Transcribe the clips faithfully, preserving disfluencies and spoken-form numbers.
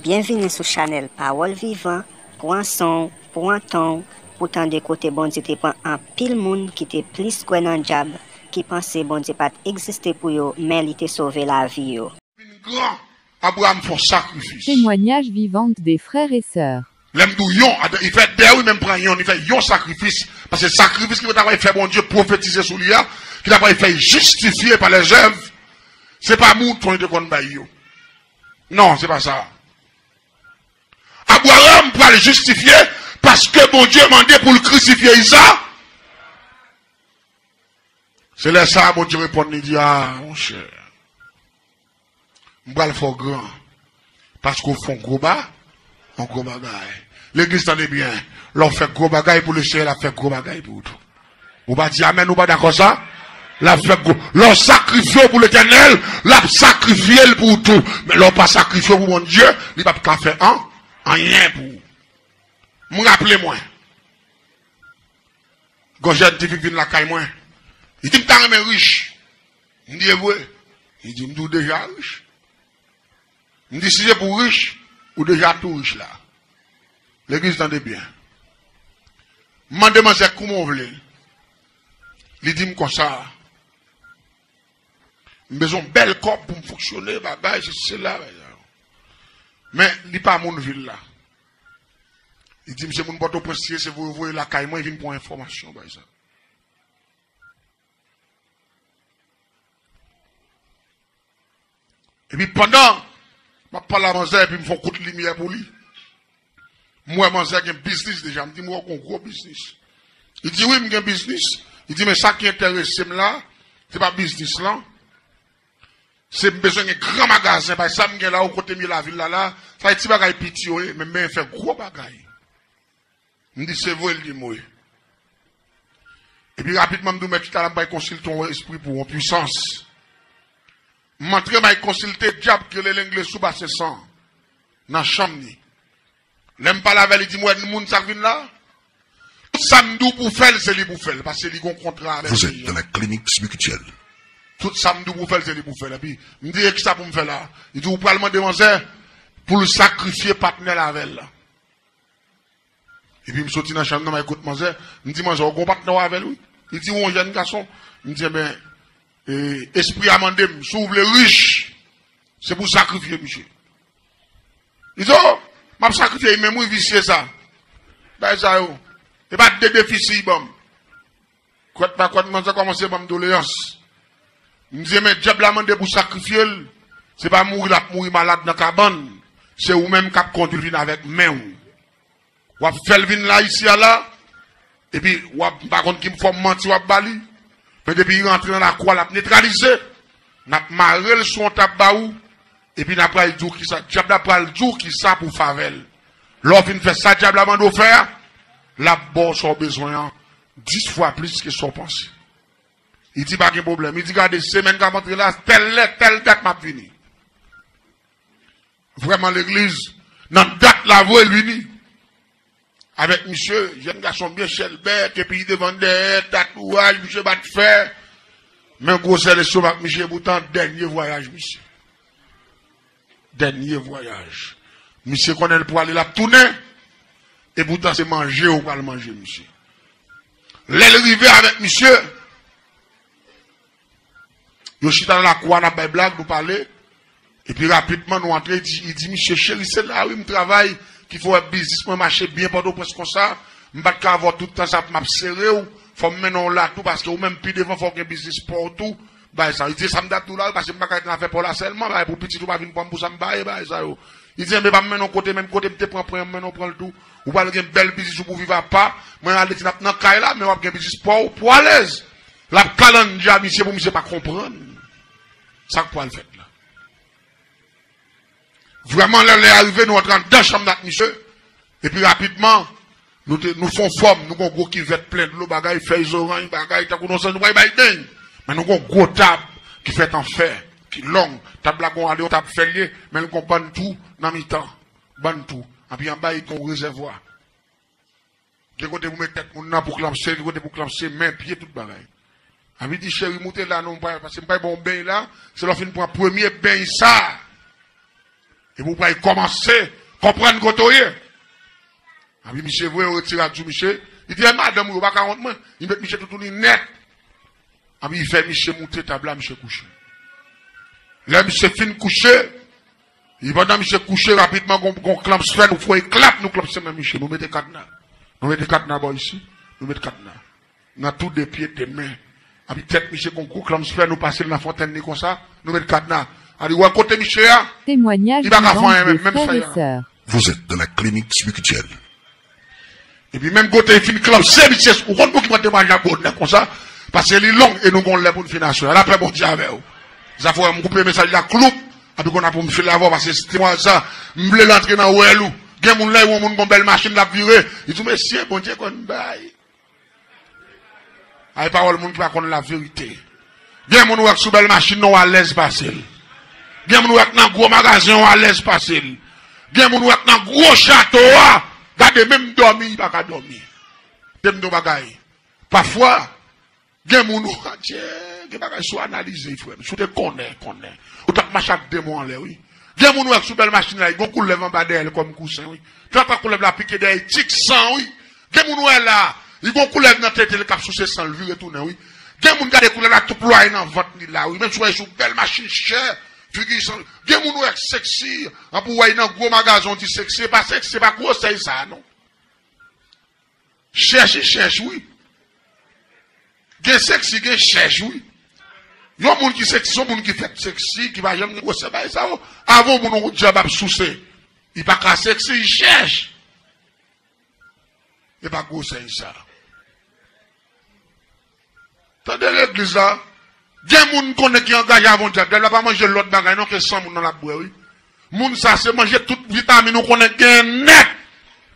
Byenvini sou chanèl Pawòl Vivan. Pran son w, pran tan w pou tande kote Bondye te pran anpil moun ki te plis kwè nan dyab, ki panse Bondye pa t egziste pou yo, men li te sove lavi yo. Vin gran, Abraram fè yon sakrifis. Témoignages vivants des frères et sœurs. Lè m di w yon, adan, li fè de wi, men m pran yon, li fè yon sakrifis. Paske sakrifis ki ta pral fè Bondye pwofetize sou li a, ki ta pral fè l jistifye pa lèzèv, se pa mouton li te konn bay yo. Non, se pa sa. Abraram pral jistifye paske Bondye mande pou l krisifye Iza. Se lè sa a Bondye reponn li di, a, monchè, m pral fè w gran, paske w fè yon gwo ba, yon gwo bagay. Legliz, tande byen, lè w fè gwo bagay pou Lesenyè, l ap fè gwo bagay pou ou tou. Ou pa di amèn, ou pa dakò sa? L ap fè gwo. Lè w sakrifye w pou Letènèl, l ap sakrifye l pou ou tou. Men lè w pa sakrifye w pou Bondye, li p ap ka fè an, anyen pou ou. M raple mwen, gon jèn ti fi k vin lakay mwen. Li di m ta renmen rich. M di e vre. Li di m di w deja rich. M di si se pou rich, ou deja tou rich la. Legliz, tande byen. M mande manzè kouman w vle l. Li di m konsa, m bezwen bèl kòb pou m fonksyone, bagay, se sela, bagay. Men li pa moun vil la. Li di m se moun Pòtoprens li ye, se voye voye lakay mwen, vin pran enfòmasyon, bagay sa. Epi pandan m ap pale a manzè, epi m fè yon kout limyè pou li. M wè manzè gen biznis deja, m di m wè w gen yon gwo biznis. Li di wi, m gen biznis. Li di men sa ki enterese m la, se pa biznis lan. Se m bezwen gen gran magazen, bay sa m gen la, ou kote m ye lavil la la, sa se ti bagay piti yo ye, men m bezwen fè gwo bagay. M di se vre, l di m wi. Epi rapidman m di w mèt chita la, m pral konsilte yon espri pou yon pwisans. M antre, m al konsilte dyab ki rele Lengle sou Basen San nan chanm li. Lè m pale avè l, li di m wè moun sa k vin la, tout sa m di w pou fè l, se li pou fè l, paske li gon kontra avèk Vous êtes dans la clinique spirituelle. Tout sa m di w pou fè l, se li pou fè l. Epi m di e kisa pou m fè la? Li di ou pral mande manzè pou l sakrifye patnè l avè l la. Epi m soti nan chanm nan, m al kout manzè. M di manzè, ou gon patnè w avè l wi. Li di ou yon jèn gason. M di enben, e, espri a mande m si w vle rich, se pou w sakrifye misye. Li di o, m ap sakrifye li menm wi, visye sa. Bagay sa yo, e pa de defisi li ban m. Kwèt pa kwèt, manzè kòmanse ban m doleyans. M di men dyab la mande pou sakrifye l, se pa mouri l ap mouri malad nan kabann, se ou menm k ap kondui l vin avèk men w. W ap fè l vin la isi a la, epi w ap, m pa konn ki fòm manti w ap ba li, men depi li rantre nan lakou a, l ap netralize, n ap mare l sou yon tab ba ou, epi n ap pral di w kisa, dyab la pral di w kisa pou w fè avè l. Lè w fin fè sa dyab la mande w fè a, l ap ba w sa w bezwen an, dis fwa plis ke sa w panse. Li di pa gen pwoblèm. Li di gade, semèn k ap antre la, tèl lè, tèl dat m ap vini. Vrèman, legliz, nan dat la vre, l vini. Avèk misye, jèn gason byen chèlbè, kepi devan dèyè, tatouaj, misye bat fè. Men gwosè lestomak misye, poutan dènye vwayaj misye. Dènye vwayaj. Misye konnen l pwale, l ap tounen. E poutan se manje ou pral manje misye. Lè l rive avèk misye, yo chita nan lakou a, n ap bay blag, nou pale. Epi rapidman nou antre, li di, li di misye, cheri, se la wi m travay ki fè w wè biznis mwen mache byen Pòtoprens konsa. M pa t ka avè w tout tan sa pou m ap sere w. Fò m mennen w la tou, paske ou menm pi devan fò w gen biznis pa w tou. Bagay sa. Li di e sa m t ap di w la wi, paske m pa ka ret nan afè pa w la sèlman, bagay pou pitit ou pa vin pran m pou sa m pa ye, bagay sa yo. Li di enben pa m mennen w kote, menm kote m te pran prè an, m mennen w pran l tou. Ou pral gen bèl biznis ou pou viv apa. Mwen ale di n ap nan kay la, men w ap gen biznis pa w pou alèz. L ap kalandja misye pou misye pa konprann sa k pral fèt la. Vrèman, lè lè a rive, nou antre anndan chanm nan ak misye. Epi rapidman, nou te, nou fè yon fòm, nou gon gwo kivèt plen dlo, bagay, fèy zoranj, bagay, tankou nou sanz, nou pral bay beny. Men nou gon gwo tab ki fèt an fè, ki long. Tab la gon ale yon tab fè l ye, men l gon bann twou nan mitan. Bann twou. Epi anba, li gon rezèvwa. Gen kote pou met tèt moun nan, pou klanse, gen kote pou klanse men, pye, tout bagay. Epi di, cheri, moute la non, m pa, paske m pa ba w beny la, se lè w fin pran premye beny sa. Epi w pral kòmanse konprann kote w ye. Anpi misye voye yo retire adjou misye. Li di, "E madanm ou yo pa ka wont mwen." Li met misye toutouni nèt. Anpi li fè misye moute tab la, misye kouche. Lè misye fin kouche, li pandan misye kouche rapidman, gon, gon klamps fè, nou fè klap, nou klamse men misye. Nou mete kadna. Nou mete kadna bò isi. Nou mete kadna. Nan tou de pye, de men. Anpi tèt misye gon gwo klamps fè, nou pase l nan fontèn li konsa, nou met kadna. A di, "Wè kote misye a?" Li pa ka fè anyen menm, menm fèy la. Vous êtes dans la clinique spirituelle. Epi menm kote li fin klamse misye, ou konn pou ki mwen temwayaj la bonè konsa, paske li long e nou gon lè pou n fin aswè a. Lapè Bondye avè w. Zafè m koupe mesaj la kloup, anpi konn apre m file avè w, paske se temwayaj sa, m vle l antre nan wèl ou. Gen moun lè yon moun gon bèl machin l ap vire, li di, "Mesye, Bondye konn bay." Ay pawòl moun ki pa konn laverite. Gen moun ou wè k sou bèl machin nan w alèz pase l. Gen moun ou wè k nan gwo magazen w alèz pase l. Gen moun ou wè k nan gwo chato a. Gade menm dòmi li pa ka dòmi. Tande m di w bagay. Pafwa, gen moun ou, Adye, gen bagay si w analize frè m. Si w te konnen, konnen. Ou t ap mache ak demon anlè wi. Gen moun ou wè k sou bèl machin la, li gon koulèv anba dèyè l kòm kousen wi. Trapa koulèv la pike dèyè l, tik san wi. Gen moun ou wè la, li gon koulèv nan tete l k ap souse san l vire tounen wi. Gen moun gade koulèv la tou plwaye nan vant li la wi. Menm si w wè sou bèl machin chè, figi san. Gen moun ou wè k seksi, anpi w wè l nan gwo magazen w di seksi, e pa seksi, se pa gwosè sa non. Chèch, chèch wi. Gen seksi, gen chèch wi. Yon moun ki seksi, yon moun ki fèt seksi, ki pa janm gen gwosè bagay sa yo. Avan yon moun yon djab ap souse, li pa ka seksi, li chèch. E pa gwosè sa. Tande legliz la. Gen moun konnen ki angaje avè yon djab. Djab la pa manje lòt bagay non ke san moun nan l ap bwè wi. Moun sa se manje tout vitamin ou konnen k genyen nèt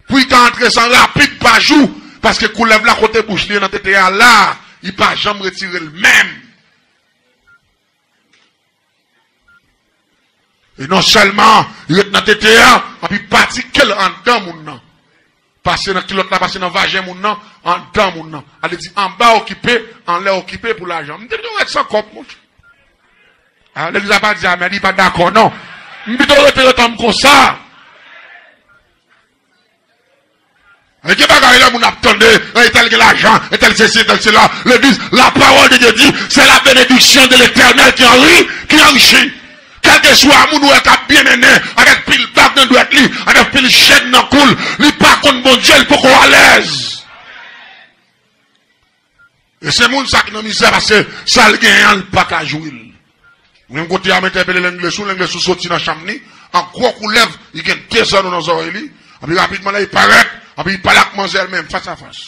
pou li ka antre san rapid pa jou, paske koulèv la kote bouch li ye nan tete a la, li pa janm retire l menm. E non sèlman li ret nan tete a, anpi patike l anndan moun nan. Pase nan kilòt la, pase nan vajen moun nan, anndan moun nan. Ale di anba okipe, anlè okipe pou lajan. M te pito ret san kòb monchè. A, legliz la pa di amèn, li pa dakò non. M pito rete ret anm konsa. E gen bagay lè moun ap tande, entèl gen lajan, entèl sesi, entèl sela. Legliz, la parole de Dieu dit, c'est la bénédiction de l'Éternel qui enri-, qui enrichit. Kèlkeswa moun ou wè k ap byen mennen, avèk pil bag nan dwèt li, avèk pil chèn nan kou l, li pa konn Bondye, li poko alèz. E se moun sa ki nan mizè, paske sa l genyen an, li pa ka jwi l. Menm kote a, m entèpele Lenglesou, Lenglesou soti nan chanm li, an gwo koulèv, li gen de zanno nan zòrèy li, anpi rapidman la, li parèt, anpi li pale ak manzè l menm, fas a fas.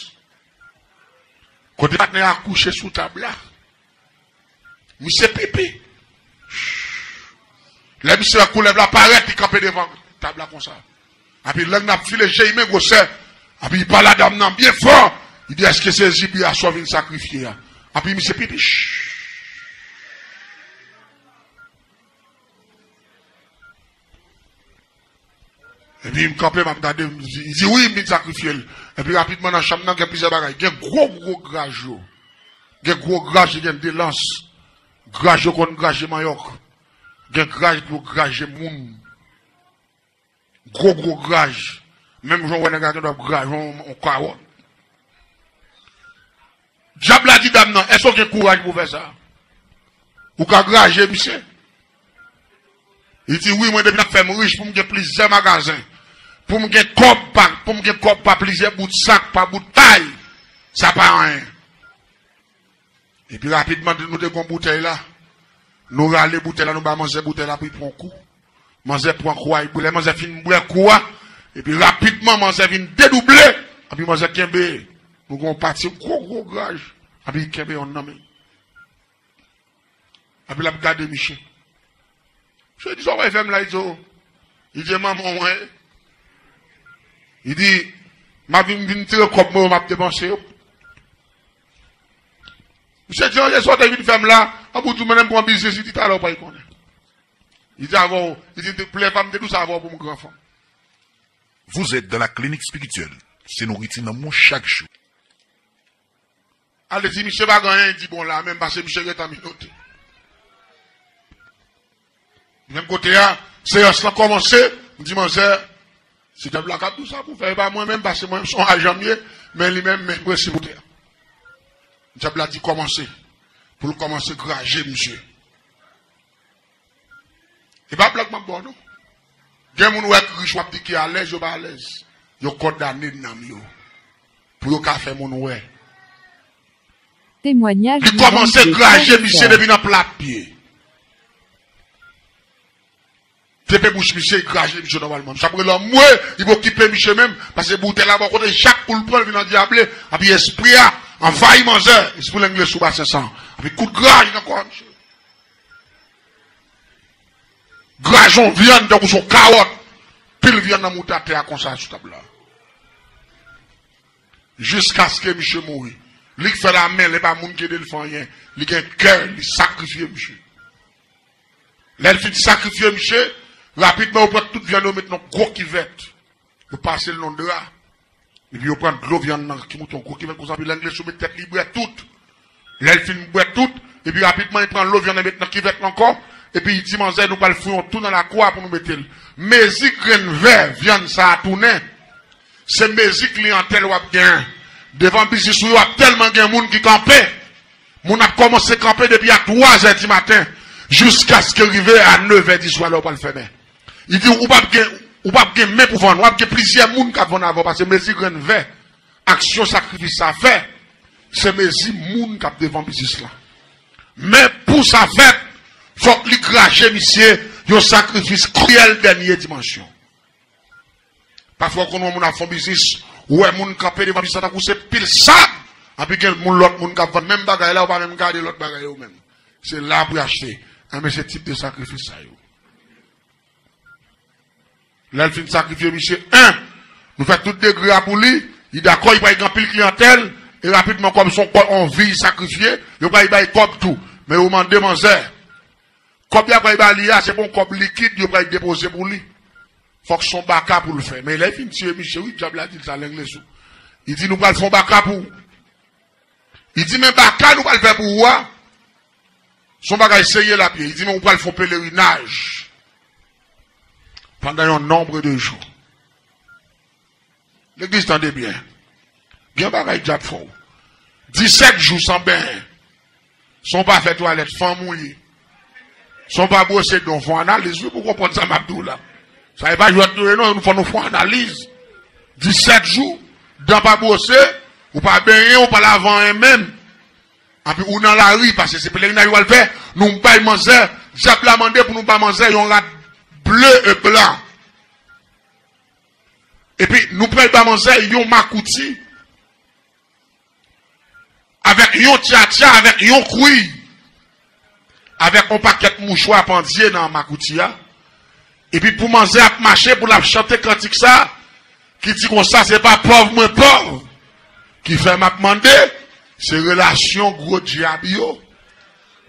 Kote patnè a kouche sou tab la, misye pipi. Lè misye wè koulèv la parèt, li kanpe devan tab la konsa. Anpi lang nan ap file, je li men gwosè. Anpi li pale a dam nan byen fò. Li di, "Èske se zibi a sa w vin sakrifye a?" Anpi misye pipi. Ch. Epi m kanpe, m ap gade, m di, li di, "Wi, m vin sakrifye l." Epi rapidman nan chanm nan, gen plizyè bagay. Gen gwo, gwo graj yo. Gen gwo graj, gen de lans. Graj yo konn graje manyòk. Gen graj pou yo graje moun. Gwo, gwo graj. Menm jan w wè nèg la gen dwa ap graje yon, yon kawòt. Dyab la di dam nan, "Èske w gen kouraj pou w fè sa? Ou ka graje misye?" Li di, "Wi, mwen depi n ap fè m rich, pou m gen plizyè magazen, pou m gen kòb pa, pou m gen kòb pa plizyè bout sak, pa bout tay, sa pa anyen." Epi rapidman, nou te gon boutèy la. Nou rale boutèy la, nou ba manzè boutèy la pou li pran kou. Manzè pran kou a, li bwè. Lè manzè fin bwè kou a, epi rapidman, manzè vin dedouble. Epi manzè kenbe, nou gon pati gwo, gwo graj. Epi li kenbe yonn nan men. Epi l ap gade misye. Misye di, "Sa w pral fè m la?" Li di, "O." Li di, "E manman w mwen ye." Li di, "M ap vin, vin tire kòb mwen yo, m ap depanse yo." Misye di, "Ranje sa w te vin fè m la, an pou di w, mennen m pran biznis." Li di, "Talè w pral konnen." Li di, "Avè w," li di, "plè pa m te di w sa avè w pou m gran fanm." Vous êtes dans la clinique spirituelle. Se nouriti nanm ou chak jou. Ale di misye pa gen anyen, li di bon la menm, paske misye gentan minote. Menm kote a, seyans lan kòmanse, m di manzè, se dyab la k ap di w sa pou w fè, e pa mwen menm, paske mwen menm se yon ajan m ye, men li menm, men prensip kote a. Dyab la di kòmanse, pou l kòmanse graje misye. E pa blag m ap ba w non. Gen moun wè k rich, w ap di ki alèz, yo pa alèz. Yo kondane nanm yo. Pou yo ka fè moun wè. Temwanyaj Li kòmanse graje misye depi nan plat pye. Tepe bouch misye, li graje misye nòmalman. Misye ap rele anmwe, li pa okipe misye menm, paske boutèy la bò kote, chak kou l pran, l vin andyable, epi espri a anvayi manzè, espri l engle sou basen san. Epi kout graj nan kò a misye. Graj yon vyann tankou se yon kawòt, pil vyann nan mouda tè a konsa sou tab la. Jiskaske misye mouri. Li k fè l a men l, e pa moun ki ede l fè anyen. Li gen kè, li sakrifye misye. Lè l fin sakrifye misye, rapidman yo pran tout vyann yo met nan gwo kivèt. Yo pase l nan dra. Epi yo pran dlo vyann nan ki moute yon gwo kivèt konsa, epi lè l engle sou met tèt li, li bwè tout. Lè l fin bwè tout, epi rapidman li pran dlo vyann nan met nan kivèt la ankò, epi li di manzè, nou pral fouye yon twou nan lakou a pou nou mete l. Mezi grenn vè vyann sa a tounen, se mezi kliyantèl w ap genyen. Devan biznis ou yo, ap tèlman gen moun ki kanpe. Moun ap kòmanse kanpe depi a twa zè di maten jiskaske rive a nèf è di swa lè w pral fèmen. Li di, ou p ap gen, ou p ap gen men pou vann, w ap gen plizyè moun k ap vann avè w, paske mezi grenn vè aksyon sakrifis sa fè, se mezi moun k ap devan biznis la. Men pou sa fèt, fòk li graje misye yon sakrifis kriyèl dènye dimansyon. Pafwa, w konn wè moun ap fè yon biznis, ou wè moun kanpe devan biznis la tankou se pil sab, epi gen moun, lòt moun k ap vann menm bagay la, ou pa menm gade lòt bagay yo menm. Se la pou y achte. Enben, se tip de sakrifis sa yo. Lè l fin sakrifye misye, en, nou fè tout degre a pou li, li dakò, li pral gen anpil kliyantèl, e rapidman, kòm se yon kò, yon vi sakrifye, yo pral bay kòb tou. Men yo mande manzè. Kòb y ap pral ba li a, se pa yon kòb likid yo pral depoze pou li. Fòk se yon baka pou l fè. Men lè l fin tiye misye, wi, dyab la di l sa, l engle sou. Li di, nou pral fè yon baka pou ou. Li di, men baka nou pral fè pou ou a, se yon bagay serye l ap ye. Li di, men ou pral fè yon pelerinaj pandan yon nonbre de jou. Legliz, tande byen. Gen bagay dyab fè w. Disèt jou san benyen. San w pa fè twalèt, fanm ou ye. San w pa bwose dan w, fè yon analiz, wi, pou w konprann sa m ap di w la. Sa e pa jwèt nou ye non, nou fò nou fè yon analiz. Disèt jou, dan pa bwose, ou pa benyen, ou pa lave anyen menm. Epi ou nan lari, paske se pelerinaj ou al fè, nou bay manzè, dyab la mande pou nou ba manzè yon rad ble e blan. Epi nou pral ba manzè yon makouti, avèk yon tyatya, avèk yon kwi, avèk yon pakèt mouchwa pandye nan makouti a. Epi pou manzè ap mache, pou l ap chante kantik sa, ki di konsa, se pa pòv mwen pòv ki fè m ap mande, se relasyon gwo dyab yo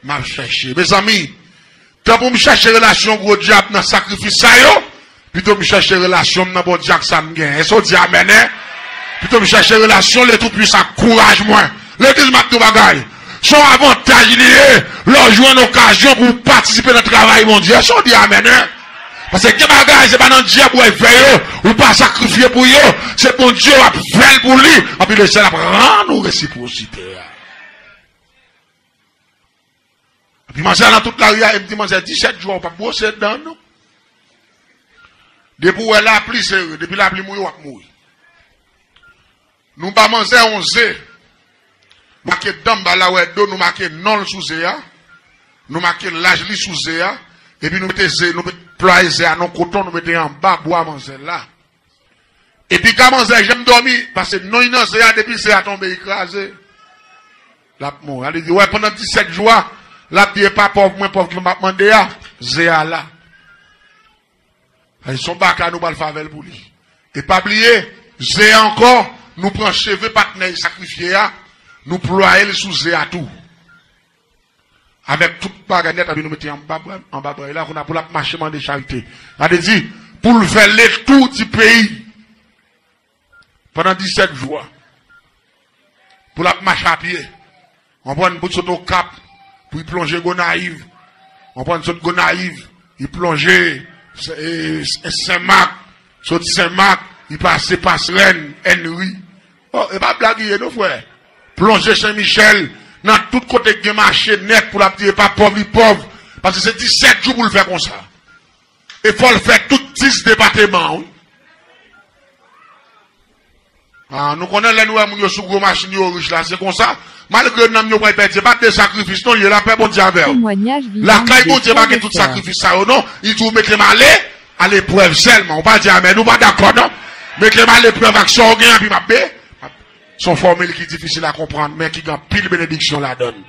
m ap chèche. Mezanmi, tan pou m chèche relasyon gwo dyab nan sakrifis sa yo, pito m chèche relasyon m nan Bondye ak sa m genyen. Èske w di amèn, en? Pito m chèche relasyon Letoupuisan ak kouraj mwen. Legliz, m ap di w bagay. Se yon avantaj li ye, lè w jwenn okazyon pou w patisipe nan travay Bondye. Èske w di amèn, en? Paske gen bagay, se pa nan dyab ou al fè yo, ou pa sakrifye pou yo, se Bondye w ap fè l pou li, epi Lesenyè ap rann ou resipwosite a. Epi manzè nan tout lari a, e m di manzè, disèt jou a, ou p ap bwose dan non. Depi w wè lapli, sere, depi lapli mouye, w ap mouri. Nou ba manzè yon ze. Nou make dan m ba l la, wè do, nou make non l sou ze a. Nou make laj li sou ze a. Epi nou mete ze, nou met plwaye ze a nan koton, nou mete anba bwa manzè la. Epi ka manzè janm dòmi, paske non li nan ze a, depi ze a tonbe, li kraze. L ap mouri. Li di, wè, pandan disèt jou a, l ap di, e pa pòv mwen pòv ki m ap mande a, ze a la. Sa se yon baka nou pral fè avè l pou li. E pa bliye, ze a ankò, nou pran cheve patnè l sakrifye a, nou plwaye l sou ze a tou. Avèk tout bagay nèt, epi nou mete anba bra, anba bra l la, kounye a pou l ap mache mande charite. Sa vle di, pou l fè letou di peyi pandan disèt jou a. Pou l ap mache a pye. Konprann, pou l sot Okap, pou l plonje Gonayiv. Konprann, sot Gonayiv, Li plonje Sen, e, Sen Mak, sot Sen Mak, li pase Pasrèn, Ènri. Oh, e pa blag li ye non, frè. Plonje Sen Michèl, nan tout kote k gen mache nèt pou l ap di e pa pòv li pòv. Paske se disèt jou pou l fè konsa. E fò l fè tout dis depatman, wi. Ah, nou konnen lè nou wè moun yo sou gwo machin yo rich la, se konsa. Malgre nanm yo pral pèdi, e pa de sakrifis non, li ye, lapè Bondye avè w. Lakay Bondye pa gen tout sakrifis sa yo non. Li di w mete m ale, aleprèv sèlman. Ou pa di amèn, ou pa dakò non. Mete m aleprèv ak sa w gen, epi m ap be. Se yon fòmil ki difisil a konprann, men ki gen anpil benediksyon ladan l.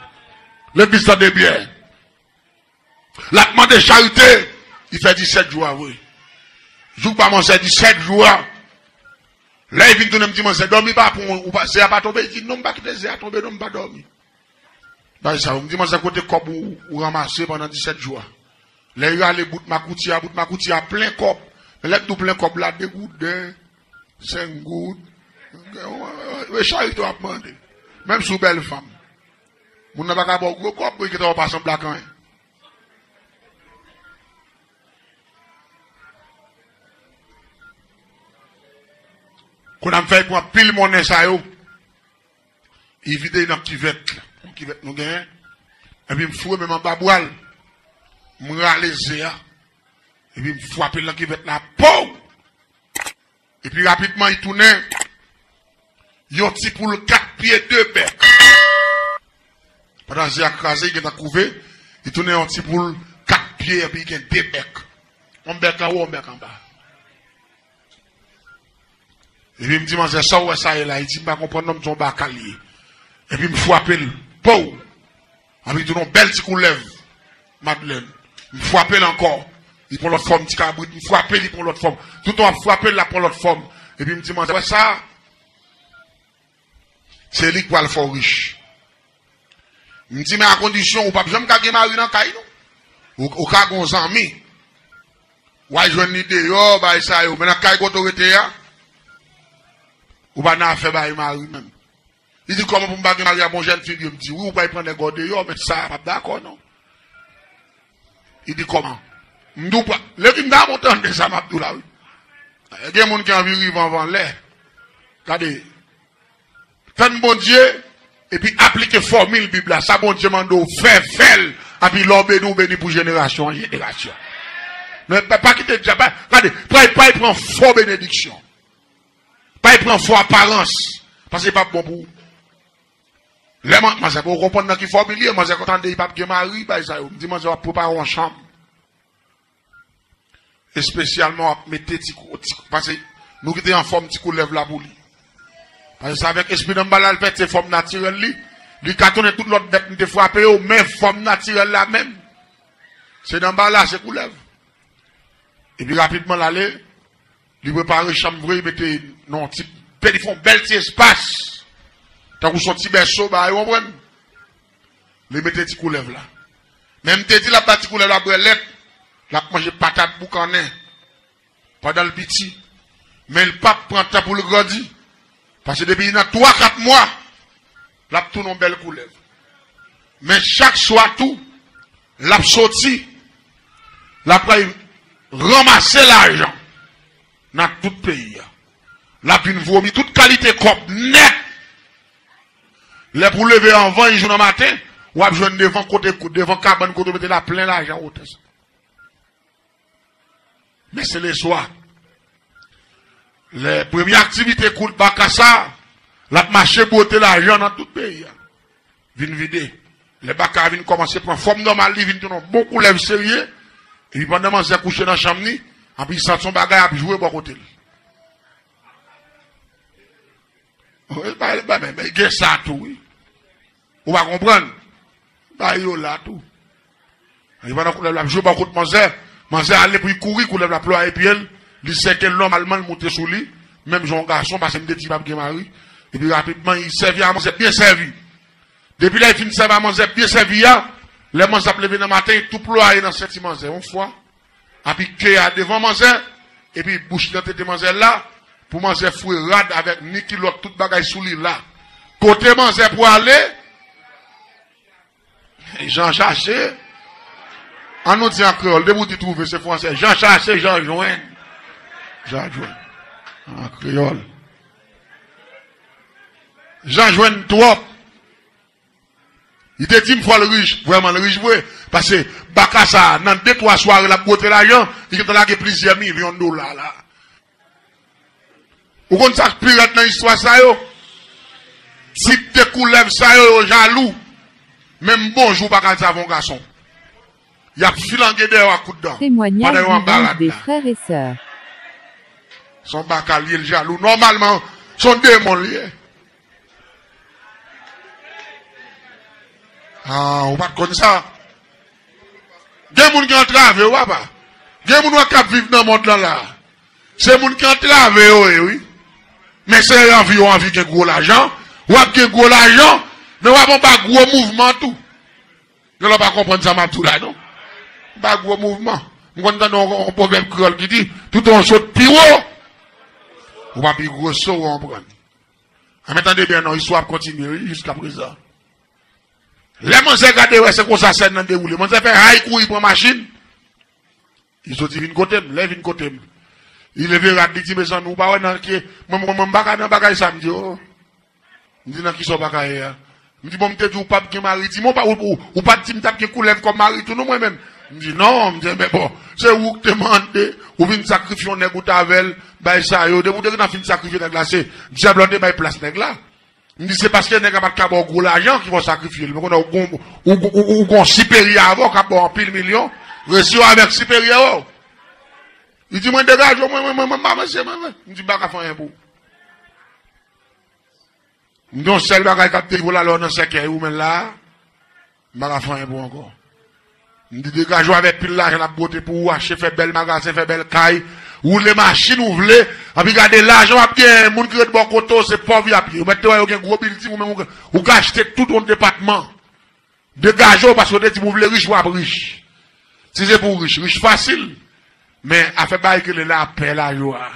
Legliz tande byen. L ap mande charite, li fè disèt jou a vre. Jou pa manzè disèt jou a. Lè li vin tounen, m di manzè, dòmi pa pran w, ou pa, ze a pa tonbe? Li di, non, m pa kite ze a tonbe, non, m pa dòmi. Bay sa yo, m di manzè, kote kòb ou, ou ranmase pandan disèt jou a? Lè li rale bout makouti a, bout makouti a plen kòb. Men lè m di w plen kòb la, de gouden, senk goud. E charite w ap mande. Menm si w bèl fanm. Moun nan pa ka ba w gwo kòb, pou li gentan wè w pa sanble ak anyen. Kounye a m fè l pran pil monnen sa yo, li vide nan kivèt la. Yon kivèt nou genyen. Epi m foure men m anba bra l. M rale ze a. Epi m frape l nan kivèt la. Pow! Epi rapidman, li tounen yon ti poul kat pye, de bèk. Pandan ze a kraze, li gentan kouve, li tounen yon ti poul kat pye, epi li gen de bèk. Yon bèk anwo, yon bèk anba. Epi m di, manzè, sa w wè sa ye la? Li di, m pa konprann non, m di, yon baka l ye. Epi m frape l. Pow! Anpi tou yon bèl ti koulèv, Madlèn. M frape l ankò. Li pran lòt fòm, ti kabrit. M frape, li pran lòt fòm. Toutan w ap frape l, l ap pran lòt fòm. Epi m di, manzè, wè sa? Se li k pral fè w rich. M di, men a kondisyon, ou p ap janm ka gen mari nan kay, non. Ou, ou ka gen yon zanmi. W al jwenn li deyò, bay sa yo. Men nan kay kote w rete a, ou pa nan afè bay mari menm. Li di, kòman pou m pa gen mari a bon jèn fi m ye? M di, wi, ou pral pran nèg ou deyò, men sa a p ap dakò, non. Li di, kòman? M di, ou pa, lè vin da montan de sa m ap di w la, wi. Gen moun ki anvi rive anvan lè. Gade, tann Bondye, epi aplike fòmil Bib la. Sa Bondye mande w fè, fè l. Epi lè w beni, w beni pou jenerasyon an jenerasyon. Men pa, pa kite dyab, pa, gade, pa, pa pran fo benediksyon. Pa pran fo aparans, paske li p ap bon pou ou. Lè man-, manzè poko konprann nan ki fòmil li ye, manzè konn tande li p ap gen mari, bay sa yo. M di manzè w ap prepare yon chanm. Espesyalman w ap mete ti kou-, ti kou-, paske nou kite anfòm ti koulèv la pou li. Paske se avèk espri nan ba la l fèt, se fòm natirèl li. Li ka tounen tout lòt bèt m te frape yo, men fòm natirèl la menm, se nan ba la, se koulèv. Epi rapidman l ale, li prepare chanm vre, li mete nan yon ti, li fè yon bèl ti espas. Tankou se yon ti bèso, bagay, ou konprann? Li mete ti koulèv la. Men m te di l ap ba ti koulèv la bwè lèt, l ap manje patat boukannen pandan l piti. Men l p ap pran tan pou l grandi. Paske depi li nan twa, kat mwa, l ap tounen yon bèl koulèv. Men chak swa tou, l ap soti, l ap pral ranmase lajan nan tout peyi a. L ap vin vomi tout kalite kòb nèt. Lè pou leve anvan yon jou nan maten, w ap jwenn devan kote, devan kabann kote w mete la plen lajan wotè sa. Men se leswa. Lè premye aktivite kout baka sa, l ap mache bwote lajan nan tout peyi a. Vin vide. Lè baka a vin kòmanse pran fòm nòmal, li vin tounen yon bon koulèv serye. Epi pandan manzè kouche nan chanm li, epi li santi yon bagay ap jwe bò kote l. Wi, ba, ba, men, men, gen sa tou, wi. Ou pa konprann? Ba, yo la tou. Epi pandan koulèv la ap jwe bò kot manzè, manzè ale pou li kouri, koulèv la plwaye pye l, li sèke l nòmalman, li moute sou li, menm jan yon gason, paske m te di li p ap gen mari. Epi rapidman, li sèvi a manzè, byen sèvi. Depi lè li fin sèvi a manzè, byen sèvi a, lè manzè ap leve nan maten, li tou plwaye nan senti manzè, yon fwa. Epi ke a devan manzè, epi bouch li nan tete manzè la, pou manzè foure rad avèk ni kilòt, tout bagay sou li la. Kote manzè pwale, Jan chache. An nou di an kreyòl, depi w di twouve, se fransè. Jan chache, Jan jwenn. Jan jwenn. An kreyòl. Jan jwenn twòp. Li te di m fò l rich. Vrèman, l rich vre. Paske baka sa a, nan de, twa sware, l ap bwote lajan, li gentan lage plizyè milyon dola la. Ou konn sa k pi rèd nan istwa sa yo? Tip de koulèv sa yo, yo jalou. Menm bonjou, w pa ka di avè yon gason. Y ap filange dèyè w ak kout dan. Pandan yo anba rad la. Se yon baka l ye, l jalou. Nòmalman, se yon demon l ye. Ah, ou pa t konn sa? Gen moun ki antrave w, papa. Gen moun wè k ap viv nan mond lan la. Se moun ki antrave yo ye, wi. Men se anvi yo anvi gen gwo lajan. W ap gen gwo lajan, men w ap anba gwo mouvman tou. Gen lè w pa konprann sa m ap di w la, non. Anba gwo mouvman. M konn tande yon, yon pwovèb kreyòl ki di, tout yon sot pi wo, ou pa pi gwo so, w konprann. Anben, tande byen, non, istwa ap kontinye, wi, jiskaprezan. Lè manzè gade, wè se konsa sèn nan dewoule. Manzè fè hay kouri pran machin. Li soti vin kote m, lè vin kote m. Li leve rad, li di, mezanmi, ou pa wè nan ke, mwen, mwen, mwen, m pa ka nan bagay sa, m di, oh. M di, nan kisa w pa ka ye a? M di, bon, m te di w p ap gen mari. Di m, ou pa, ou, ou, ou pa t di m t ap gen koulèv kòm mari tou, non, mwen menm? M di, non, m di, men bon, se ou k te mande, ou vin sakrifye yon nèg ou t avè l, bay sa yo. Depi w te gentan fin sakrifye nèg la, se dyab la w te bay plas nèg la. M di, se paske nèg la pa t ka ba w gwo lajan ki fè w sakrifye l. Men kounye a, ou gon, ou, ou, ou, ou gon siperyè avè w k ap ba w anpil milyon, resi w avèk siperyè w. Li di, mwen degaje w, mwen, mwen, mwen, mwen, pa mesye, mwen, mwen. M di, m pa ka fè anyen pou ou. M gen yon sèl bagay k ap derive w la, lè w nan sèkèy ou, men la, m pa ka fè anyen pou w ankò. M di, degaje w avèk pil lajan l ap bwote pou ou, achte, fè bèl magazen, fè bèl kay, woule machin ou vle, anpi gade lajan w ap genyen, moun ki ret bò kote w, se pòv y ap ye. Ou mèt te wè yo gen gwo bilding, ou menm ou, ou ka achte tout yon depatman. Degaje w, paske w te di m ou vle rich, w ap rich. Si se pou w rich, rich fasil. Men afè bagay ki rele lapè, lajwa.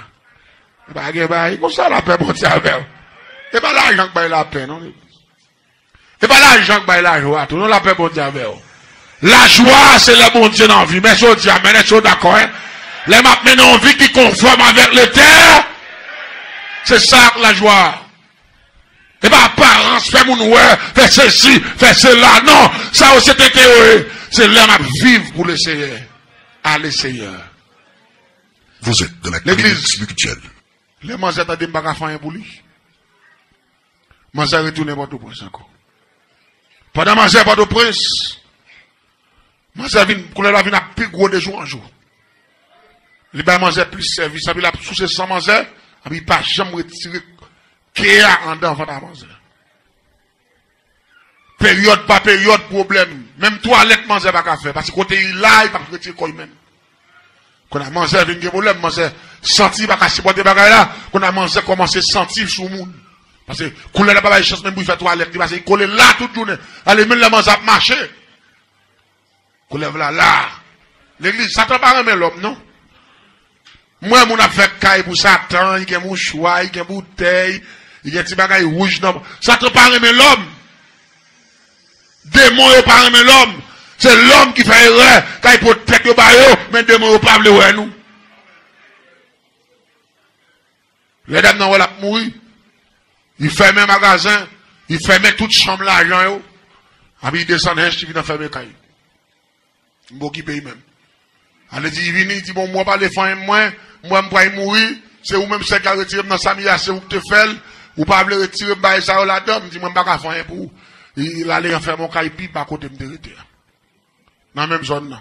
Pa gen bagay konsa, lapè Bondye avè w. E pa lajan k bay lapè, non. E pa lajan k bay lajwa tou, non, lapè Bondye avè w. Lajwa, se lè Bondye nan vi. Men èske w di amèn, èske w dakò, en? Lè m ap mennen yon vi ki konfòm avèk Letè, se sa k lajwa. E pa aparans, fè moun wè, fè sesi, fè sela. Non, sa yo se tete yo ye. Se lè m ap viv pou Leseyè. A Leseyè. Vous êtes dans la communion spirituelle. Lè manzè tande m pa ka fè anyen pou li. Manzè retounen Pòtoprens ankò. Pandan manzè Pòtoprens, manzè vin, koulèv la vin ap pi gwo de jou an jou. Li bay manzè plis sèvis, anpi l ap souse san manzè, anpi li pa janm retire ke a anndan vant a manzè. Peryòd pa peryòd, pwoblèm. Menm twalèt manzè pa ka fè, paske kote li la, li p ap retire kò li menm. Kounye a manzè vin gen pwoblèm, manzè santi li pa ka sipòte bagay la, kounye a manzè kòmanse santi l sou moun. Paske koulèv la pa bay chans menm pou l fè twalèt li, paske li kole la tout jounen. Ale menm lè manzè ap mache. Koulèv la la. Legliz, Satan pa renmen lòm, non. M wè moun ap fè kay pou Satan, li gen mouchwa, li gen boutèy, li gen ti bagay wouj nan. Satan pa renmen lòm. Demon yo pa renmen lòm. Se lòm ki fè erè, kay pot tèt yo ba yo, men demon yo pa vle wè nou. Lè dam nan wè l ap mouri, li fèmen magazen, li fèmen tout chanm lajan yo. Anpi li desann hench, li vin anfèmen kay. M pa okipe li menm. Ale di, li vini, li di, bon, mwen pa vle fè anyen mwen, m wè m pral mouri, se ou menm sèl ki al retire m nan sa m ye a, se ou ki te fè l, ou pa vle retire m bagay sa yo ladan, m di, mwen m pa ka fè anyen pou ou. Li, li ale anfèmen yon kay pi ba kote m te rete a. Nan menm zòn nan.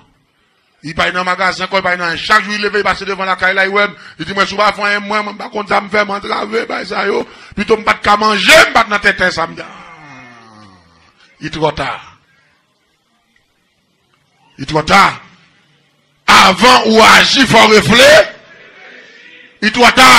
Li pa al nan magazen ankò, li pa al nan anyen. Chak jou li leve, li pase devan lakay la, li wè m, li di mwen, si w pa fè anyen mwen, mwen m pa konn sa m fè, m antrave bagay sa yo, pito m pa t ka manje, m pa t nan tenten sa m di. Ah, li twò ta. Li twò ta. Avan ou aji, fò w refle-, li twò ta.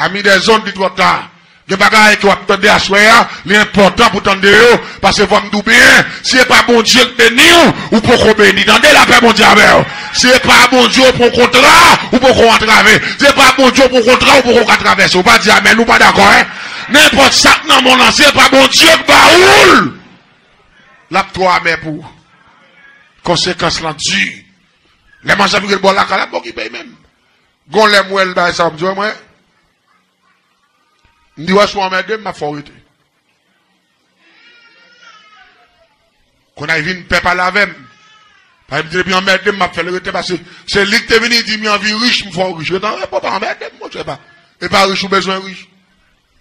Ami des ondes, li twò ta. Gen bagay ke w ap tande aswè a, li enpòtan pou tande yo, paske fò m di w byen, si se pa Bondye k beni w, ou poko beni. Tande, lapè Bondye avè w. Si se pa Bondye w pran kontra, ou poko antrave. Si se pa Bondye w pran kontra, ou poko ka travèse. Ou pa di amèn, ou pa dakò, en? Nenpòt sa k nan mond lan, si se pa Bondye k ba ou l, l ap twò amè pou ou. Konsekans lan di. Lè manzè vire l bò lakay la, bon ki pèy menm. Gon lè m wè l bay sa, m di, wè mwen. M di, wè, si w anmède m, m ap fè w rete. Kounye a, li vin pè pale avè m. Paske m di, depi anmède m, m ap fè l rete, paske se li ki te vin di m, li anvi rich, m fè w rich. Rete an repo, pa anmède m, monchè, pa. E pa rich ou bezwen rich.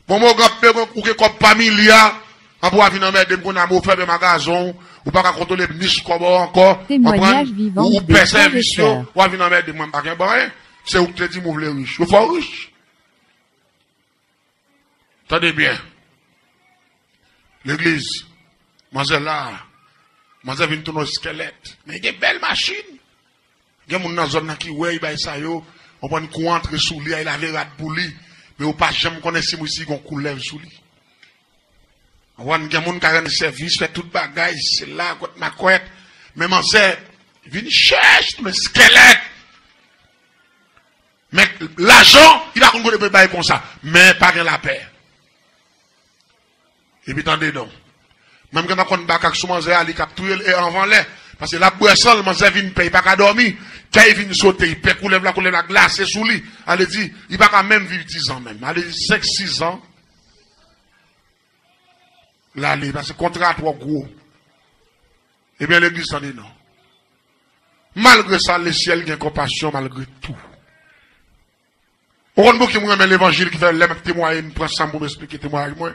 Bon, mwen, gran pè, ou gen kòb pa milya, anpi w a vin anmède m kounye a, men w fèmen magazen w, ou pa ka kontwole mis kòb ou ankò, konprann? Ou, ou pè sèvis yo, w a vin anmède m, mwen m pa gen anyen. Se ou ki te di m ou vle rich. Yo fè w rich. Tande byen. Legliz, manzè la, manzè vin tounen yon skèlèt. Men gen bèl machin. Gen moun nan zòn nan ki wè bagay sa yo, konprann, kou antre sou li a, li lave rad pou li. Men ou pa janm konnen si misye gon koulèv sou li. Konprann, gen moun ka rann sèvis, fè tout bagay, se la, kwèt makwèt. Men manzè vin chèch tounen skèlèt. Men lajan, li pa konn kote pou l bay konsa. Men pa gen lapè. Epi tande non. Menm gen nan konn bakak sou manzè a, li k ap touye l, e anvan lè. Paske l ap bwè san l, manzè vin pè, li pa ka dòmi. Kè li vin sote, li pè koulèv la, koulèv la glase sou li. Ale di, li pa ka menm viv dizan menm. Ale di senk, sizan. L ale, paske kontra a twò gwo. Ebyen, legliz, tande non. Malgre sa, lesyèl gen konpasyon malgre tou. Ou konn pouki mwen renmen levanjil ki fè lè m ap temwaye, m pran san m pou m esplike temwayaj mwen?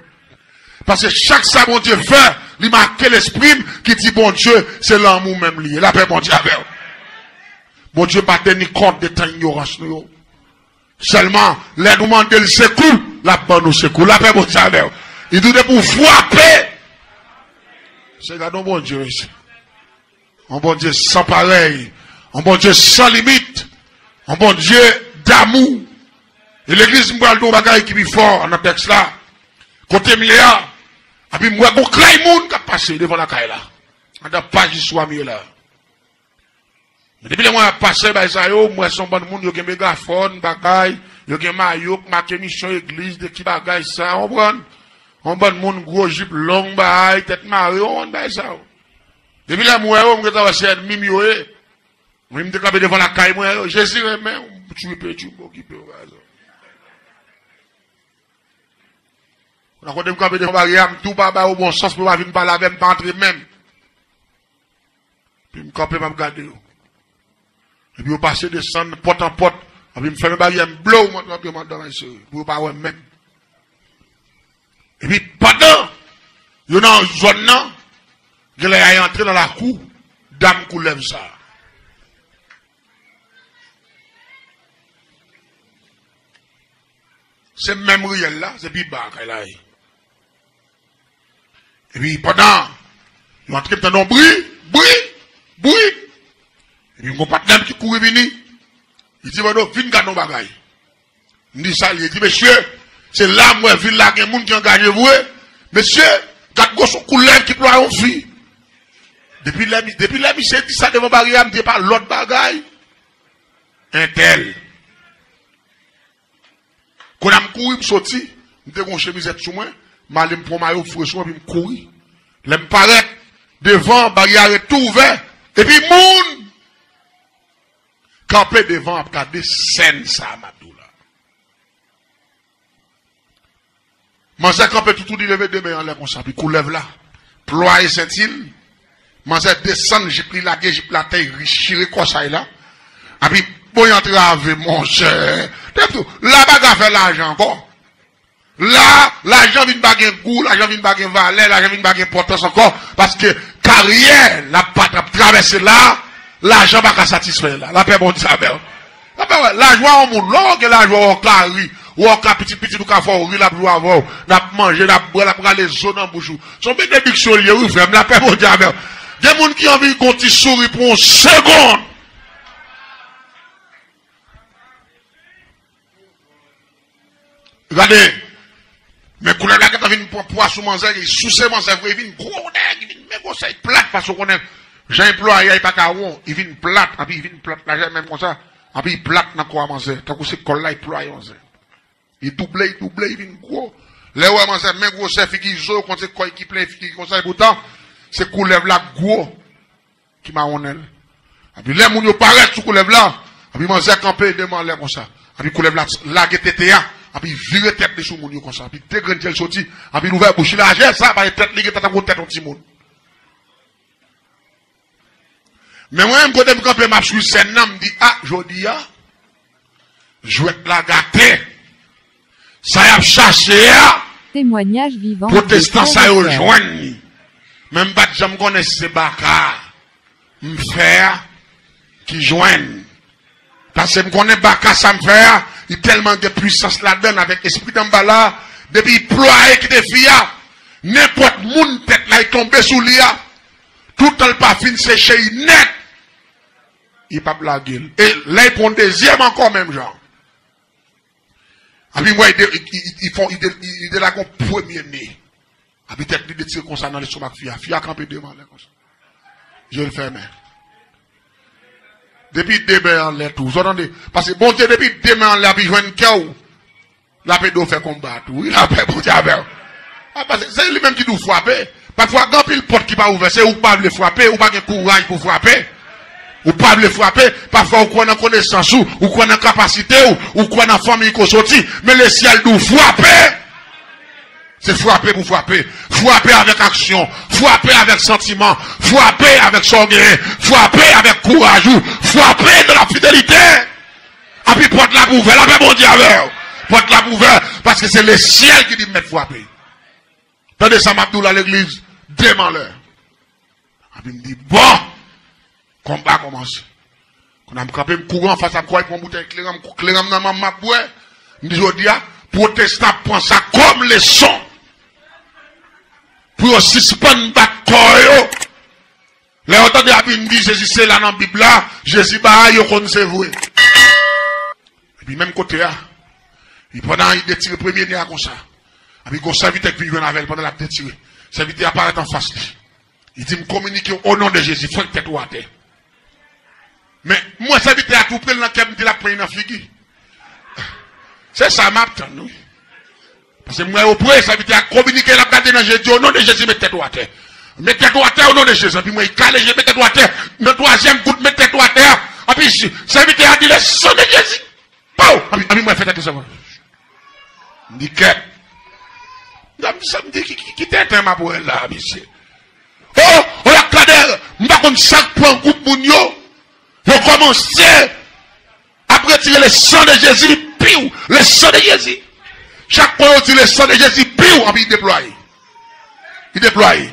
Paske chak sa Bondye fè, li make lespri m ki di Bondye se lanmou menm li ye. Lapè Bondye avè w. Bondye pa teni kont de tan inyorans nou yo. Sèlman, lè nou mande l sekou, l ap ban nou sekou. Lapè Bondye avè w. Li di w depi w frape. Se gade yon Bondye, mesye. Yon Bondye san parèy. Yon Bondye san limit. Yon Bondye damou. E legliz, m pral di w yon bagay ki pi fò nan tèks la. Kote m ye a, epi m wè gon kray moun k ap pase devan lakay la. Anndan paj istwa m ye la. Men depi lè mwen ap pase bay sa yo, m wè se yon bann moun, yo gen megafòn, bagay, yo gen mayo k make misyon egliz, de ki bagay sa, w konprann? Yon bann moun gwo jip long, bay, tèt mare, w konprann bagay sa yo. Depi lè m wè yo, m gentan wè se ènmi m yo ye. Mwen, m te kanpe devan lakay mwen, yo, Jezi renmen w, m tchwipe tchwipe okipe w, bagay sa. Nan kote m kanpe devan baryè a, m tou pa ba yo bon sans pou yo pa vin pale avè m, pa antre menm. Epi m kanpe, m ap gade yo. Epi yo pase desann, pòt an pòt. Epi m fèmen baryè, m blow, m antre, m antre, m antre, mesye, pou yo pa wè m menm. Epi pandan yo nan zòn nan, genlè y a antre nan lakou dam koulèv sa a. Se menm riyèl la, se pi ba kay la ye. Epi pandan yo antre, m tande yon bri, bri, bri. Epi m gon patnè m ki kouri vini. Li di, Mano, vin gade yon bagay. M di, sa l ye? Li di, mesye, se la m wè vil la gen moun ki angaje vre. Mesye, gad gwosè koulèv ki plwaye yon fi. Depi lè, depi lè misye di sa devan baryè a, m di, e pa lòt bagay. Entèl. Kounye a m kouri, m soti, m te gen yon chemizèt sou mwen, m ale m pran mayo m foure sou mwen, epi m kouri. Lè m parèt devan, baryè a ret tou ouvè, epi moun kanpe devan ap gade sèn sa a m ap di w la. Manzè kanpe toutou, li leve de men anlè konsa, epi koulèv la plwaye senti l. Manzè desann jip li, lage jip la atè, li chire kòsay la. Epi, bon, y antrave, monchè. Depi la, pa ka fè lajan ankò. La, lajan vin pa gen gou, lajan vin pa gen valè, lajan vin pa gen enpòtans ankò. Paske karyè l ap pa t ap travèse la, lajan pa ka satisfè l la. Lapè Bondye avè w. Lapè, wè, lajwa yon moun, lè w gen lajwa, w ka ri, w ka pitit pitit, ou ka fè w ri, l ap jwe avè w, n ap manje, n ap bwè, l ap rale zo nan bouch ou. Se yon benediksyon l ye, wi, frè m, lapè Bondye avè w. Gen moun ki anvi gon ti souri pou yon segonn. Gade, men koulèv la gentan vin pran pwa sou manzè, li souse manzè vre, li vin gwo nèg, li vin men gwosè, li plat, paske w konnen jan li plwaye a, li pa ka won, li vin plat, epi li vin plat la, menm konsa, epi li plat nan kò a manzè, tankou se kò l la, li plwaye manzè. Li double, li double, li vin gwo. Lè w wè manzè men gwosè, figi zo, w konn se kò l ki plen, figi konsa, epoutan, se koulèv la k gwo. ki mawonnen l. Epi lè moun yo parèt sou koulèv la, epi manzè kanpe de men anlè konsa. Epi koulèv la lage tete a, epi vire tèt li sou moun yo konsa. Epi de grenn je l soti, epi l ouvè bouch li lajè sa, paske tèt li gentan tankou tèt yon timoun. Men mwen menm kote m kanpe, m ap swiv sèn nan, m di, a, jodi a, jwèt la gate. Sa y ap chache a, pwotestan sa yo jwenn li. Men m pa t janm konnen si se baka m fè a ki jwenn. Paske m konnen baka sa m fè a, li tèlman gen pwisans ladan l avèk espri danmbala a, depi li plwaye kite fi a, nenpòt moun tèt la li tonbe sou li a, toutan l pa fin seche li nèt, li p ap lage l. E lè l pran yon dezyèm ankò menm jan. Epi m wè li de- li- li- li fon- li de- li- li delage yon premye ne. Epi tèt li detire konsa nan lestomak fi a. Fi a kanpe de men anlè konsa. Je l fèmen. Depi de men anlè tou. Zò tande. Paske Bondye depi de men anlè epi jwenn kè w. L ap ede w fè konba tou. Wi, lapè Bondye avè w. A, paske se li menm ki di w frape. Pafwa, gen anpil pòt ki pa ouvè. Se ou k pa vle frape, ou pa gen kouraj pou frape. Ou pa vle frape. Pafwa, ou kwè nan konesans ou, ou kwè nan kapasite w, ou kwè nan fanmiy ke w soti. Men lesyèl di w frape. Se frape pou frape. Frape avèk aksyon. Frape avèk santiman. Frape avèk sa w genyen. Frape avèk kouraj ou. Frape de la fidelite. Epi pòt la pou ouvè. Lapè Bondye avè w. Pòt la pou ouvè. Paske se lesyèl ki di m mèt frape. Tande sa m ap di w la, legliz, de men anlè. Epi m di, bon, konba kòmanse. Kounye a m kanpe, m kouri anfas, m kouri pran boutèy kleren, m kleren m nan men m, m ap bwè. M di, jodi a, pwotestan ap pran sa kòm leson. Pou yo sispann bat kò yo. Lè yo tande a vin di Jezi se la nan Bib la, Jezi bagay yo konn se vre. Epi menm kote a, li pandan li detire premye ne a konsa. Epi gon sèvitè k vin jwenn avè l pandan l ap detire. Sèvitè a parèt anfas li. Li di, m kominike w o non de Jezi, fwenk tèt ou atè. Men, m wè sèvitè a tou pre l nan kè m, m di l ap pran li nan figi. Se sa m ap tann, wi. Paske m wè yo pre, sèvitè a kominike, l ap gade nan je, di, o non de Jezi, met tèt ou atè. Met tèt ou atè, o non de Jezi. Epi m wè, li kale je, met tèt ou atè. Nan twazyèm kout, met tèt ou atè a. Epi, sèvitè a di, le sang de Jésus. Pow! Epi, epi m wè fè tèt li sa. M di, kèt. Sa m di, ki, ki, ki tenten m ap wè la, mesye. O, o, la kadè, m pa konn sa k pran gwoup moun yo. Yo kòmanse ap retire le sang de Jésus, piw, le sang de Jésus. Chak fwa yo di le sang de Jésus, piw, epi li deplwaye. Li deplwaye.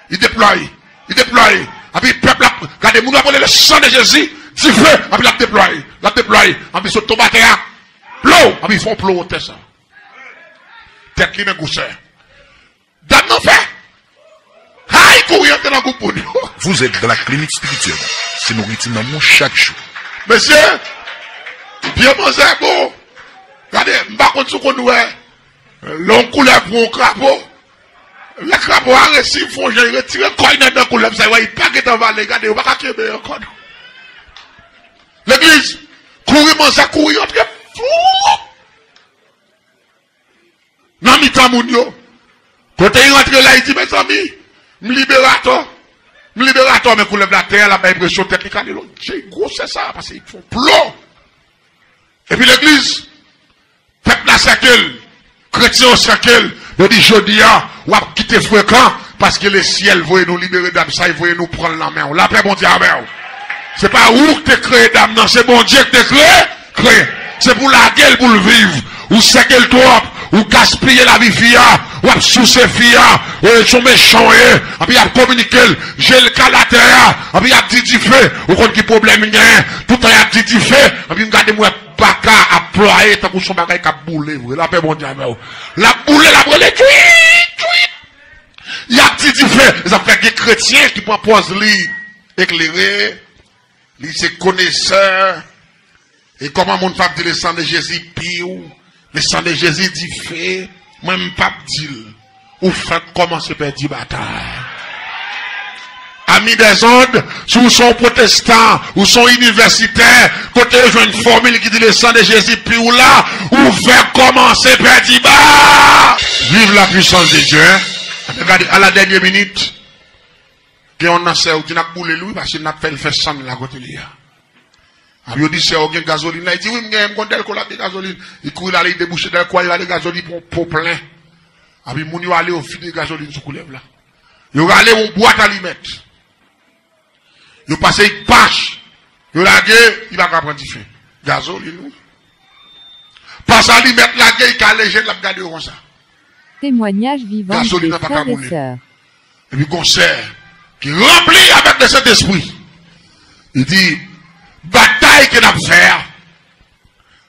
Li deplwaye. Li deplwaye. Epi pèp la, gade moun yo ap rele le sang de Jésus, dife, epi l ap deplwaye. L ap deplwaye. Epi sot tonbe atè a. Plow! Epi fè yon plow atè sa. Tèt li nan gwosè. Dam nan fè. Hay, kouri antre nan gwoup moun yo. Vous êtes dans la clinique spirituelle. Se nouriti nanm ou chak jou. Mesye, pye manzè bon. Gade, m pa konn si w konn wè. Lè yon koulèv pran yon krapo. Lè krapo a resi fè yon jan, li retire kò l nan, nan koulèv sa, li wè li pa gentan vale. Gade, yo pa ka kenbe ankò non. Legliz, kouri manzè, kouri antre. Fou! Nan mitan moun yo. Kote li rantre la, li di, mezanmi, m liberatò. M liberatò, men koulèv la tè a, l ap bay presyon tèt li kale lòt. Jezi gwosè sa, paske li fè yon plon. Epi legliz, pèp la sèke l, kretyen yo sèke l, yo di, jodi a, w ap kite frekan, paske lesyèl voye nou libere dam sa, li voye nou pran l nan men w. Lapè Bondye avè w. Se pa ou ki te kreye dam nan, se Bondye ki te kreye, kreye. Se pou lage l pou l viv. Ou sèke l twòp, ou gaspiye lavi fi a, w ap souse fi a, e, se yon mechan w ye, epi y ap kominike l, je l kale atè a, epi y ap di dife, ou konn ki pwoblèm li genyen, toutan y ap di dife, epi m gade m wè baka ap plwaye tankou se yon bagay k ap boule vre, lapè Bondye avè w. L ap boule, l ap rele, tchwit, tchwit. Y ap di dife. E sa fè gen kretyen ki pran pòz li eklere, li se konesè. E kòman moun p ap di le sang de Jésus piw, le sang de Jésus dife, mwen m p ap di l. Ou fèk kòmanse pèdi batay. Ami des ondes, si w se yon pwotestan, ou se yon inivèsitè, kote yo jwenn fòmil ki di le sang de Jésus piw la, ou fèk kòmanse pèdi ba. Vive la puissance de Dieu, hein? Gade, à la dernière minute, Gen yon nan sè yo ki n ap boule l wi, paske n ap fè l fè sann la kote li a. Epi yo di, "Sè, ou gen gazolin la?" Li di, "Wi, m genyen, m konn Dèlko la gen gazolin." Li kouri l ale, li debouche Dèlko a, li rale gazolin pou yon po plen. Epi moun yo ale, yo vide gazolin sou koulèv la. Yo rale yon bwat alimèt. Yo pase yon pach. Yo lage, li pa ka pran dife. Gazolin, wi. Pase alimèt lage, li ka leje, l ap gade yo konsa. Temwanyaj vivan de frè e sè. Epi gon sè ki ranpli avèk le Sentespri. Li di, batay ke n ap fè a,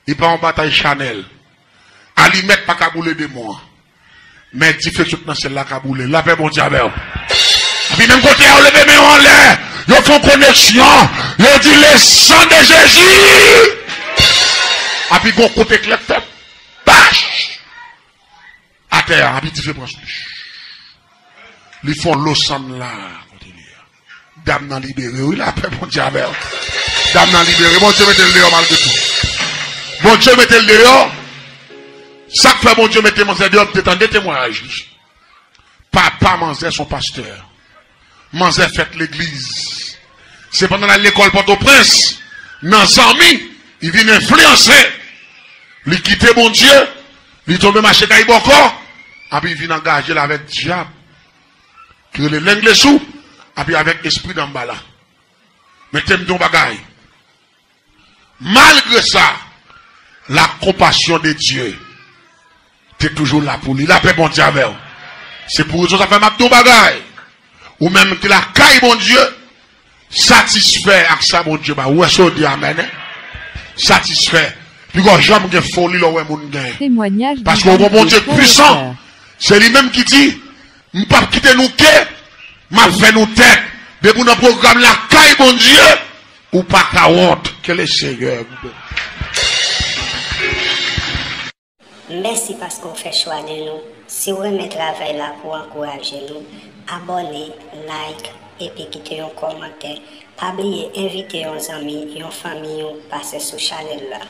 li pa yon batay chanèl. Alimèt pa ka boule demon an. Men dife k sot nan syèl la ka boule. Lapè Bondye avè w. Epi menm kote a, yo leve men yo anlè. Yo fè yon koneksyon. Yo di, le sang de Jésus. Epi gon kout eklè k fè. Bach! Atè a, epi dife pran sou li. Li fè yon lo sann la, kote li a. Dam nan libere, wi, lapè Bondye avè w. Dam nan libere, Bondye mete l deyò malgre tou. Bondye mete l deyò. Sa k fè Bondye mete manzè deyò, m te tande temwayaj li. Papa manzè se yon pastè. Manzè fèt legliz. Se pandan l al lekòl Pòtoprens, nan zanmi, li vin enfliyanse. Li kite Bondye, li tonbe mache kay bòkò, epi li vin angaje l avèk dyab, ki rele Lenglesu, epi avèk espri Danmbala. Men te m di yon bagay. Malgre sa, la compassion de Dieu te toujou la pou li. Lapè Bondye avè w. Se pou rezon sa fè m ap di w bagay. Ou menm ki lakay Bondye, satisfè ak sa Bondye ba ou. Ou wè sa w di amèn, en? Satisfè. Piga w janm gen foli lè w wè moun gen. Paske w gon Bondye k pwisan. Se li menm ki di, "M p ap kite nou ke, m ap fè nou tèt." Depi w nan pwogram lakay Bondye, ou pa ka wont. Ke le Seyè. Mèsi paske w fè chwa de nou. Si w renmen travay la pou w ankouraje nou, abòne, like, epi kite yon kòmantè. Pa bliye envite yon zanmi, yon fanmi w pase sou chanèl la.